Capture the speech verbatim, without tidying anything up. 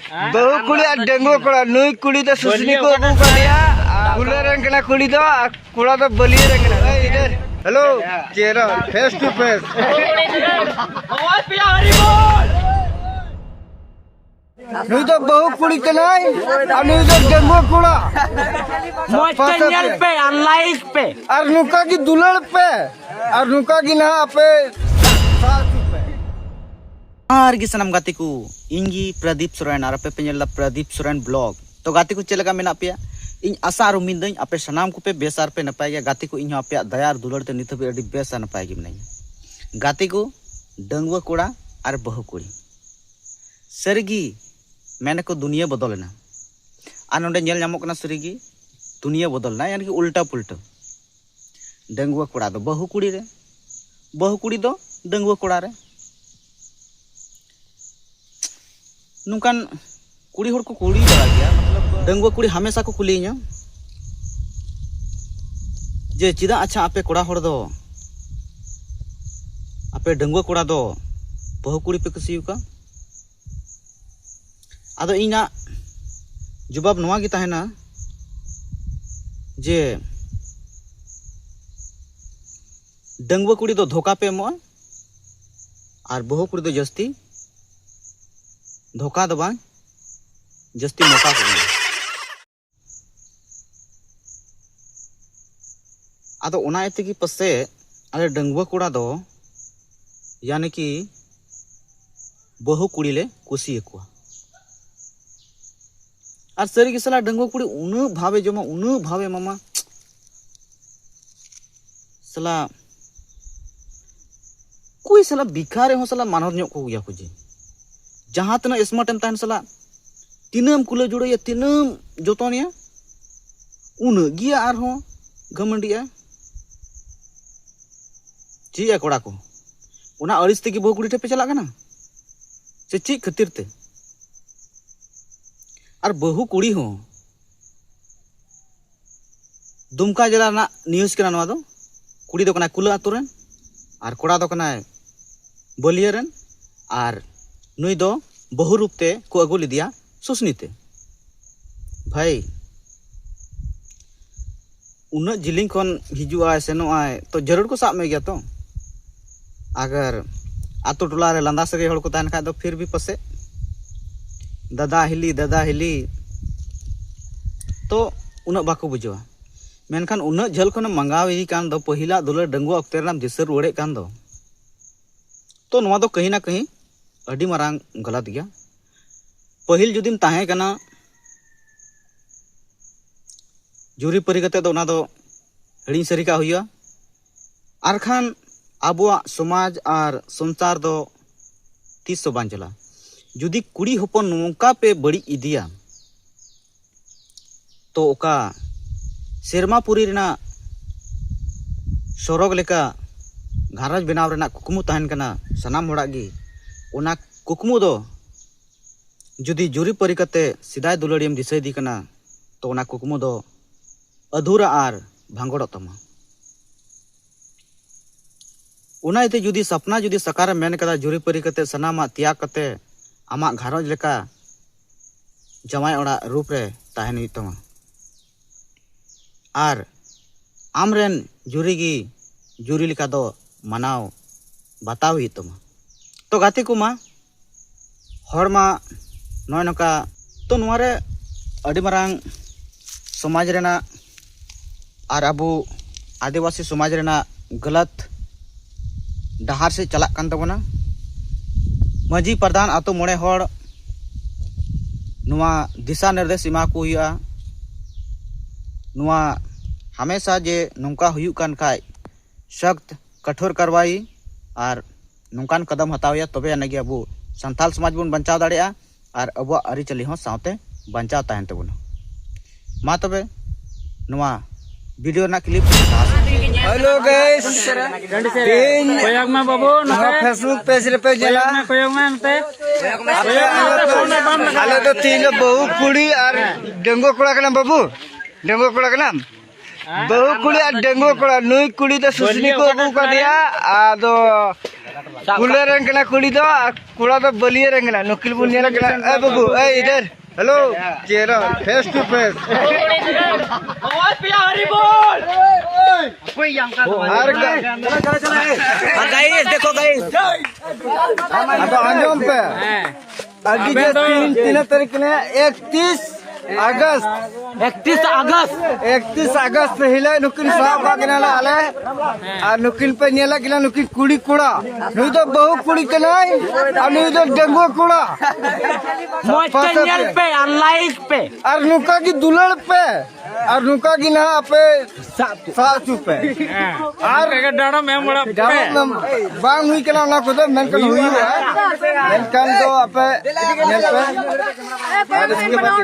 ᱵᱟᱹᱦᱩ ᱠᱩᱲᱤ ᱟᱨ ᱰᱟᱺᱜᱩᱣᱟᱹ ᱠᱚᱲᱟ, ᱱᱩᱭ ᱠᱩᱲᱤ ᱫᱚ ᱥᱩᱥᱱᱤ ᱠᱚ ᱟᱹᱜᱩ ᱠᱟᱫᱮᱭᱟ, ᱟᱨ ᱠᱩᱞᱟᱹ ᱨᱮᱱ ᱠᱟᱱᱟ ᱠᱩᱲᱤ ᱫᱚ, ᱟᱨ ᱠᱚᱲᱟ ᱫᱚ ᱵᱟᱹᱞᱤᱭᱟᱹ ᱨᱮᱱ ᱠᱟᱱᱟ᱾ ᱦᱮᱞᱳ, ᱪᱮᱦᱨᱟ, face to face. ᱱᱩᱭ ᱫᱚ ᱵᱟᱹᱦᱩ ᱠᱩᱲᱤ ᱠᱟᱱᱟᱭ, ᱟᱨ ᱱᱩᱭ ᱫᱚ ᱰᱟᱺᱜᱩᱣᱟᱹ ᱠᱚᱲᱟ᱾ ᱢᱚᱡᱽ ᱛᱮ ᱧᱮᱞ ᱯᱮ ᱟᱨ like ᱯᱮ᱾ ᱟᱨ ᱱᱚᱝᱠᱟ ᱜᱮ ᱫᱩᱞᱟᱹᱲ ᱯᱮ, ᱟᱨ ᱱᱚᱝᱠᱟ ᱜᱮ ᱱᱟᱦᱟᱜ ᱟᱯᱮ ᱥᱟᱦᱟ ᱦᱚᱪᱚ ᱯᱮ᱾ ᱟᱨ ᱜᱮ ᱥᱟᱱᱟᱢ ᱜᱟᱛᱮ ᱠᱚ, ᱤᱧ ᱜᱮ ᱯᱨᱚᱫᱤᱯ ᱥᱚᱨᱮᱱ, ᱟᱨ ᱟᱯᱮ ᱯᱮ ᱧᱮᱞ ᱮᱫᱟ ᱯᱨᱚᱫᱤᱯ ᱥᱚᱨᱮᱱ vlog᱾ ᱛᱚ ᱜᱟᱛᱮ ᱠᱚ, ᱪᱮᱫ ᱞᱮᱠᱟ ᱢᱮᱱᱟᱜ ᱯᱮᱭᱟ? ᱤᱧ ᱟᱥᱟ ᱟᱨ ᱩᱢᱤᱫ ᱫᱟᱹᱧ ᱟᱯᱮ ᱥᱟᱱᱟᱢ ᱠᱚᱯᱮ ᱵᱮᱥ ᱟᱨ ᱯᱮ ᱱᱟᱯᱟᱭ ᱜᱮᱭᱟ᱾ ᱜᱟᱛᱮ ᱠᱚ, ᱤᱧ ᱦᱚᱸ ᱟᱯᱮᱭᱟᱜ ᱫᱟᱭᱟ ᱟᱨ ᱫᱩᱞᱟᱹᱲ ᱛᱮ ᱱᱤᱛ ᱦᱟᱹᱵᱤᱡ ᱟᱹᱰᱤ ᱵᱮᱥ ᱟᱨ ᱱᱟᱯᱟᱭ ᱜᱮ ᱢᱤᱱᱟᱹᱧᱟ᱾ ᱜᱟᱛᱮ ᱠᱚ, ᱰᱟᱺᱜᱩᱣᱟᱹ ᱠᱚᱲᱟ ᱟᱨ ᱵᱟᱹᱦᱩ ᱠᱩᱲᱤ, ᱥᱟᱹᱨᱤᱜᱮ ᱢᱮᱱᱟᱠᱚ ᱫᱩᱱᱤᱭᱟᱹ ᱵᱚᱫᱚᱞᱮᱱᱟ᱾ ᱟᱨ ᱱᱚᱰᱮ ᱧᱮᱞ ᱧᱟᱢᱚᱜ ᱠᱟᱱᱟ ᱥᱟᱹᱨᱤᱜᱮ ᱫᱩᱱᱤᱭᱟᱹ ᱵᱚᱫᱚᱞᱮᱱᱟ, ᱭᱟᱱᱤ ᱠᱤ ᱩᱞᱴᱟ ᱯᱩᱞᱴᱟᱹ᱾ ᱰᱟᱺᱜᱩᱣᱟᱹ ᱠᱚᱲᱟ ᱫᱚ ᱵᱟᱹᱦᱩ ᱠᱩᱲᱤ ᱨᱮ, ᱵᱟᱹᱦᱩ ᱠᱩᱲᱤ ᱫᱚ ᱰᱟᱺᱜᱩᱣᱟᱹ ᱠᱚᱲᱟ ᱨᱮ᱾ ᱱᱚᱝᱠᱟᱱ ᱠᱩᱲᱤ ᱦᱚᱲ ᱠᱚ ᱠᱩᱞᱤ ᱵᱟᱲᱟ ᱜᱮᱭᱟ, ᱢᱚᱛᱞᱚᱵ ᱰᱟᱺᱜᱩᱣᱟᱹ ᱠᱩᱲᱤ ᱦᱟᱢᱮᱥᱟ ᱠᱚ ᱠᱩᱞᱤᱭᱤᱧᱟ ᱡᱮ, ᱪᱮᱫᱟᱜ ᱟᱪᱪᱷᱟ ᱟᱯᱮ ᱠᱚᱲᱟ ᱦᱚᱲ ᱫᱚ, ᱟᱯᱮ ᱰᱟᱺᱜᱩᱣᱟᱹ ᱠᱚᱲᱟ ᱫᱚ ᱵᱟᱹᱦᱩ ᱠᱩᱲᱤ ᱯᱮ ᱠᱩᱥᱤᱭᱟᱠᱚᱣᱟ? ᱟᱫᱚ ᱤᱧᱟᱹᱜ ᱡᱚᱵᱟᱵ ᱱᱚᱣᱟ ᱜᱮ ᱛᱟᱦᱮᱱᱟ ᱡᱮ ᱰᱟᱺᱜᱩᱣᱟᱹ ᱠᱩᱲᱤ ᱫᱚ ᱫᱷᱳᱠᱟ ᱯᱮ ᱮᱢᱚᱜᱼᱟ, ᱟᱨ ᱵᱟᱹᱦᱩ ᱠᱩᱲᱤ ᱫᱚ ᱡᱟᱹᱥᱛᱤ ᱫᱷᱳᱠᱟ ᱫᱚ ᱵᱟᱝ, ᱡᱟᱹᱥᱛᱤ ᱢᱚᱠᱟ ᱠᱚ ᱮᱢᱚᱜᱼᱟ᱾ ᱟᱫᱚ ᱚᱱᱟ ᱤᱭᱟᱹ ᱛᱮᱜᱮ ᱯᱟᱥᱮᱡ ᱟᱞᱮ ᱰᱟᱺᱜᱩᱣᱟᱹ ᱠᱚᱲᱟ ᱫᱚ ᱭᱟᱱᱤ ᱠᱤ ᱵᱟᱹᱦᱩ ᱠᱩᱲᱤ ᱞᱮ ᱠᱩᱥᱤᱭᱟᱠᱚᱣᱟ᱾ ᱟᱨ ᱥᱟᱹᱨᱤ ᱜᱮ ᱥᱟᱞᱟ, ᱰᱟᱺᱜᱩᱣᱟᱹ ᱠᱩᱲᱤ ᱩᱱᱟᱹᱜ ᱵᱷᱟᱵᱮ ᱡᱚᱢᱟ, ᱩᱱᱟᱹᱜ ᱵᱷᱟᱵᱮ ᱮᱢᱟᱢᱟ᱾ ᱥᱟᱞᱟ, ᱚᱠᱚᱭ ᱥᱟᱞᱟ ᱵᱷᱤᱠᱷᱟ ᱨᱮᱦᱚᱸ ᱥᱟᱞᱟ ᱢᱟᱱᱚᱛ ᱧᱚᱜ ᱠᱚ ᱜᱮᱭᱟ ᱠᱚ ᱡᱮ᱾ ᱡᱟᱦᱟᱸ ᱛᱤᱱᱟᱹᱜ smart ᱮᱢ ᱛᱟᱦᱮᱱ ᱥᱟᱞᱟ, ᱛᱤᱱᱟᱹᱜ ᱮᱢ ᱠᱩᱞᱟᱹ ᱡᱩᱲᱟᱹᱭᱟ, ᱛᱤᱱᱟᱹᱜ ᱮᱢ ᱡᱚᱛᱚᱱᱮᱭᱟ, ᱩᱱᱟᱹᱜ ᱜᱮ ᱟᱨᱦᱚᱸ ᱜᱷᱟᱹᱢᱟᱹᱱᱰᱤᱜᱼᱟ᱾ ᱪᱮᱫ ᱭᱟ ᱠᱚᱲᱟ ᱠᱚ, ᱚᱱᱟ ᱟᱹᱲᱤᱥ ᱛᱮᱜᱮ ᱵᱟᱹᱦᱩ ᱠᱩᱲᱤ ᱴᱷᱮᱱ ᱯᱮ ᱪᱟᱞᱟᱜ ᱠᱟᱱᱟ ᱥᱮ ᱪᱮᱫ ᱠᱷᱟᱹᱛᱤᱨ ᱛᱮ? ᱟᱨ ᱵᱟᱹᱦᱩ ᱠᱩᱲᱤ ᱦᱚᱸ ᱫᱩᱢᱠᱟ ᱡᱮᱞᱟ ᱨᱮᱱᱟᱜ news ᱠᱟᱱᱟ ᱱᱚᱣᱟ ᱫᱚ᱾ ᱠᱩᱲᱤ ᱫᱚ ᱠᱟᱱᱟᱭ ᱠᱩᱞᱟᱹ ᱟᱛᱳ ᱨᱮᱱ, ᱟᱨ ᱠᱚᱲᱟ ᱫᱚ ᱠᱟᱱᱟᱭ ᱵᱟᱹᱞᱤᱭᱟᱹ ᱨᱮᱱ, ᱟᱨ ᱱᱩᱭ ᱫᱚ ᱵᱟᱹᱦᱩ ᱨᱩᱯ ᱛᱮ ᱠᱚ ᱟᱹᱜᱩ ᱞᱮᱫᱮᱭᱟ ᱥᱩᱥᱱᱤ ᱛᱮ᱾ ᱵᱷᱟᱭ, ᱩᱱᱟᱹᱜ ᱡᱤᱞᱤᱧ ᱠᱷᱚᱱ ᱦᱤᱡᱩᱜ ᱟᱭ ᱥᱮᱱᱚᱜ ᱟᱭ, ᱛᱚ ᱡᱟᱹᱨᱩᱲ ᱠᱚ ᱥᱟᱵ ᱢᱮ ᱜᱮᱭᱟ ᱛᱚ᱾ ᱟᱜᱟᱨ ᱟᱛᱳ ᱴᱚᱞᱟ ᱨᱮ ᱞᱟᱸᱫᱟ ᱥᱟᱹᱜᱟᱹᱭ ᱦᱚᱲ ᱠᱚ ᱛᱟᱦᱮᱱ ᱠᱷᱟᱡ ᱫᱚ ᱯᱷᱤᱨ ᱵᱷᱤ ᱯᱟᱥᱮᱡ ᱫᱟᱫᱟ ᱦᱤᱞᱤ, ᱫᱟᱫᱟ ᱦᱤᱞᱤ, ᱛᱚ ᱩᱱᱟᱹᱜ ᱵᱟᱠᱚ ᱵᱩᱡᱷᱟᱹᱣᱟ᱾ ᱢᱮᱱᱠᱷᱟᱱ ᱩᱱᱟᱹᱜ ᱡᱷᱟᱹᱞ ᱠᱷᱚᱱᱮᱢ ᱢᱟᱸᱜᱟᱣ ᱤᱫᱤ ᱠᱟᱱ ᱫᱚ, ᱯᱟᱹᱦᱤᱞᱟᱜ ᱫᱩᱞᱟᱹᱲ ᱰᱟᱺᱜᱩᱣᱟᱹ ᱚᱠᱛᱮ ᱨᱮᱱᱟᱜ ᱮᱢ ᱫᱤᱥᱟᱹ ᱨᱩᱣᱟᱹᱲᱮᱫ ᱠᱟᱱ ᱫᱚ, ᱛᱚ ᱱᱚᱣᱟ ᱫᱚ ᱠᱟᱹᱦᱤ ᱱᱟ ᱠᱟᱹᱦᱤ ᱟᱹᱰᱤ ᱢᱟᱨᱟᱝ ᱜᱟᱞᱟᱛ ᱜᱮᱭᱟ᱾ ᱯᱟᱹᱦᱤᱞ ᱡᱩᱫᱤᱢ ᱛᱟᱦᱮᱸ ᱠᱟᱱᱟ ᱡᱩᱨᱤ ᱯᱟᱹᱨᱤ ᱠᱟᱛᱮ ᱫᱚ ᱚᱱᱟ ᱫᱚ ᱦᱤᱲᱤᱧ ᱥᱟᱹᱨᱤ ᱠᱟᱜ ᱦᱩᱭᱩᱜᱼᱟ᱾ ᱟᱨᱠᱷᱟᱱ ᱟᱵᱚᱣᱟᱜ ᱥᱚᱢᱟᱡᱽ ᱟᱨ ᱥᱚᱝᱥᱟᱨ ᱫᱚ ᱛᱤᱥ ᱦᱚᱸ ᱵᱟᱝ ᱪᱟᱞᱟᱜᱼᱟ᱾ ᱡᱩᱫᱤ ᱠᱩᱲᱤ ᱦᱚᱯᱚᱱ ᱱᱚᱝᱠᱟ ᱯᱮ ᱵᱟᱹᱲᱤᱡ ᱤᱫᱤᱭᱟ, ᱛᱚ ᱚᱠᱟ ᱥᱮᱨᱢᱟ ᱯᱩᱨᱤ ᱨᱮᱱᱟᱜ ᱥᱚᱨᱚᱜᱽ ᱞᱮᱠᱟ ᱜᱷᱟᱨᱚᱸᱡᱽ ᱵᱮᱱᱟᱣ ᱨᱮᱱᱟᱜ ᱠᱩᱠᱢᱩ ᱛᱟᱦᱮᱱ ᱠᱟᱱᱟ ᱥᱟᱱᱟᱢ ᱦᱚᱲᱟᱜ ᱜᱮ, ᱚᱱᱟ ᱠᱩᱠᱢᱩ ᱫᱚ ᱡᱩᱫᱤ ᱡᱩᱨᱤ ᱯᱟᱹᱨᱤ ᱠᱟᱛᱮ ᱥᱮᱫᱟᱭ ᱫᱩᱞᱟᱹᱲᱤᱭᱟᱹᱢ ᱫᱤᱥᱟᱹᱭᱮᱫᱮ ᱠᱟᱱᱟ, ᱛᱚ ᱚᱱᱟ ᱠᱩᱠᱢᱩ ᱫᱚ ᱟᱫᱷᱩᱨᱟ ᱟᱨ ᱵᱷᱟᱸᱜᱚᱲᱚᱜ ᱛᱟᱢᱟ᱾ ᱚᱱᱟ ᱤᱭᱟᱹᱛᱮ ᱡᱩᱫᱤ ᱥᱟᱯᱱᱟ ᱡᱩᱫᱤ ᱥᱟᱠᱟᱨᱮᱢ ᱢᱮᱱ ᱠᱟᱫᱟ, ᱡᱩᱨᱤ ᱯᱟᱹᱨᱤ ᱠᱟᱛᱮ ᱥᱟᱱᱟᱢᱟᱜ ᱛᱮᱭᱟᱜ ᱠᱟᱛᱮ ᱟᱢᱟᱜ ᱜᱷᱟᱨᱚᱸᱡᱽ ᱞᱮᱠᱟ ᱡᱟᱶᱟᱭ ᱚᱲᱟᱜ ᱨᱩᱯ ᱨᱮ ᱛᱟᱦᱮᱱ ᱦᱩᱭᱩᱜ ᱛᱟᱢᱟ᱾ ᱟᱨ ᱟᱢᱨᱮᱱ ᱡᱩᱨᱤ ᱜᱮ ᱡᱩᱨᱤ ᱞᱮᱠᱟ ᱫᱚ ᱢᱟᱱᱟᱣ ᱵᱟᱛᱟᱣ ᱦᱩᱭᱩᱜ ᱛᱟᱢᱟ᱾ ᱛᱚ ᱜᱟᱛᱮ ᱠᱚᱢᱟ, ᱦᱚᱲ ᱢᱟ ᱱᱚᱜᱼᱚᱭ ᱱᱚᱝᱠᱟ᱾ ᱛᱚ ᱱᱚᱣᱟ ᱨᱮ ᱟᱹᱰᱤ ᱢᱟᱨᱟᱝ ᱥᱚᱢᱟᱡᱽ ᱨᱮᱱᱟᱜ ᱟᱨ ᱟᱵᱚ ᱟᱹᱫᱤᱵᱟᱹᱥᱤ ᱥᱚᱢᱟᱡᱽ ᱨᱮᱱᱟᱜ ᱜᱟᱞᱟᱛ ᱰᱟᱦᱟᱨ ᱥᱮᱫ ᱪᱟᱞᱟᱜ ᱠᱟᱱ ᱛᱟᱵᱚᱱᱟ᱾ ᱢᱟᱹᱡᱷᱤ ᱯᱨᱟᱫᱷᱟᱱ ᱟᱛᱳ ᱢᱚᱬᱮ ᱦᱚᱲ ᱱᱚᱣᱟ ᱫᱤᱥᱟ ᱱᱤᱨᱫᱮᱥ ᱮᱢᱟ ᱠᱚ ᱦᱩᱭᱩᱜᱼᱟ᱾ ᱱᱚᱣᱟ ᱦᱟᱢᱮᱥᱟ ᱡᱮ ᱱᱚᱝᱠᱟ ᱦᱩᱭᱩᱜ ᱠᱟᱱ ᱠᱷᱟᱡ ᱥᱚᱠᱛ ᱠᱚᱴᱷᱳᱨ ᱠᱟᱨᱣᱟᱭ ᱟᱨ ᱱᱚᱝᱠᱟᱱ ᱠᱟᱫᱟᱢ ᱦᱟᱛᱟᱣ ᱦᱩᱭᱩᱜᱼᱟ, ᱛᱚᱵᱮ ᱟᱹᱱᱤᱡ ᱜᱮ ᱟᱵᱚ ᱥᱟᱱᱛᱟᱞ ᱥᱚᱢᱟᱡᱽ ᱵᱚᱱ ᱵᱟᱧᱪᱟᱣ ᱫᱟᱲᱮᱭᱟᱜᱼᱟ ᱟᱨ ᱟᱵᱚᱣᱟᱜ ᱟᱹᱨᱤᱪᱟᱹᱞᱤ ᱦᱚᱸ ᱥᱟᱶᱛᱮ ᱵᱟᱧᱪᱟᱣ ᱛᱟᱦᱮᱱ ᱛᱟᱵᱚᱱᱟ᱾ ᱢᱟ ᱛᱚᱵᱮ ᱱᱚᱣᱟ ᱵᱷᱤᱰᱤᱭᱳ ᱨᱮᱱᱟᱜ ᱠᱞᱤᱯ ᱞᱟᱦᱟ ᱥᱮᱫ᱾ ᱦᱮᱞᱳ ᱜᱟᱭᱥ, ᱛᱮᱦᱮᱧ ᱠᱚᱭᱚᱜ ᱢᱮ ᱵᱟᱹᱵᱩ, ᱱᱚᱣᱟ ᱱᱚᱛᱮ᱾ ᱯᱷᱮᱥᱵᱩᱠ ᱯᱮᱡᱽ ᱨᱮᱯᱮ ᱧᱮᱞᱟ᱾ ᱠᱚᱭᱚᱜ ᱢᱮ, ᱠᱚᱭᱚᱜ ᱢᱮ ᱚᱱᱛᱮ᱾ ᱟᱯᱮ, ᱠᱚᱭᱚᱜ ᱢᱮ ᱚᱱᱛᱮ, ᱯᱷᱳᱱ ᱨᱮ ᱵᱟᱢ ᱞᱟᱜᱟᱣ᱾ ᱟᱞᱮ ᱫᱚ ᱛᱮᱦᱮᱧ ᱫᱚ ᱵᱟᱹᱦᱩ ᱠᱩᱲᱤ ᱟᱨ ᱰᱟᱺᱜᱩᱣᱟᱹ ᱠᱚᱲᱟ ᱠᱟᱱᱟ ᱵᱟᱹᱵᱩ, ᱰᱟᱺᱜᱩᱣᱟᱹ ᱠᱚᱲᱟ ᱠᱟᱱᱟᱢ᱾ ᱵᱟᱹᱦᱩ ᱠᱩᱲᱤ ᱟᱨ ᱰᱟᱺᱜᱩᱣᱟᱹ ᱠᱚᱲᱟ, ᱱᱩᱭ ᱠᱩᱲᱤ ᱫᱚ ᱥᱩᱥᱱᱤ ᱠᱚ ᱟᱹᱜᱩ ᱠᱟᱫᱮᱭᱟ᱾ ᱟᱫᱚ ᱠᱩᱞᱟᱹ ᱨᱮᱱ ᱠᱟᱱᱟ ᱠᱩᱲᱤ ᱫᱚ, ᱟᱨ ᱠᱚᱲᱟ ᱫᱚ ᱵᱟᱹᱞᱤᱭᱟᱹ ᱨᱮᱱ ᱠᱟᱱᱟ᱾ ᱱᱩᱠᱤᱱ ᱵᱚᱱ ᱧᱮᱞ ᱠᱟᱱᱟ᱾ ᱮ ᱵᱟᱹᱵᱩ, ᱮ ᱤᱫᱷᱟᱨ, ᱦᱮᱞᱳ, ᱪᱮᱦᱨᱟ, face to face᱾ ᱟᱨ ᱜᱟ- ᱟᱨ guys, ᱫᱮᱠᱷᱳ guys, ᱟᱫᱚ ᱟᱸᱡᱚᱢ ᱯᱮ, ᱟᱹᱰᱤ ᱡᱟᱹᱥᱛᱤ ᱛᱤᱱᱟᱹᱜ ᱛᱟᱹᱨᱤᱠᱷ ᱠᱟᱱᱟ? ᱮᱠᱛᱤᱥ ᱟᱜᱚᱥᱴ᱾ ᱮᱠᱛᱤᱥ ᱟᱜᱚᱥᱴ᱾ ᱮᱠᱛᱤᱥ ᱟᱜᱚᱥᱴ ᱦᱤᱞᱳᱜ ᱱᱩᱠᱤᱱ ᱥᱟᱵ ᱟᱠᱟᱫ ᱠᱤᱱᱟᱞᱮ ᱟᱞᱮ᱾ ᱟᱨ ᱱᱩᱠᱤᱱ ᱯᱮ ᱧᱮᱞᱮᱫ ᱠᱤᱱᱟ, ᱱᱩᱠᱤᱱ ᱠᱩᱲᱤ ᱠᱚᱲᱟ᱾ ᱱᱩᱭ ᱫᱚ ᱵᱟᱹᱦᱩ ᱠᱩᱲᱤ ᱠᱟᱱᱟᱭ ᱟᱨ ᱱᱩᱭ ᱫᱚ ᱰᱟᱺᱜᱩᱣᱟᱹ ᱠᱚᱲᱟ᱾ ᱢᱚᱡᱽ ᱛᱮ ᱧᱮᱞ ᱯᱮ ᱟᱨ like ᱯᱮ᱾ ᱟᱨ ᱱᱚᱝᱠᱟ ᱜᱮ ᱫᱩᱞᱟᱹᱲ ᱯᱮ᱾ ᱟᱨ ᱱᱚᱝᱠᱟ ᱜᱮ ᱱᱟᱦᱟᱜ ᱟᱯᱮ ᱥᱟᱵ ᱦᱚᱪᱚ ᱯᱮ᱾ ᱟᱨ ᱰᱟᱲᱚᱢ ᱮᱢ ᱵᱟᱲᱟ ᱯᱮ᱾ ᱰᱟᱲᱚᱢ ᱮᱢ ᱵᱟᱝ ᱦᱩᱭ ᱠᱟᱱᱟ, ᱚᱱᱟ ᱠᱚᱫᱚ ᱢᱮᱱᱠᱷᱟᱱ ᱦᱩᱭᱩᱜᱼᱟ᱾ ᱢᱮᱱᱠᱷᱟᱱ ᱫᱚ ᱟᱯᱮ ᱧᱮᱞ ᱯᱮ᱾ ᱟᱨ ᱤᱥᱠᱮ ᱵᱟᱫ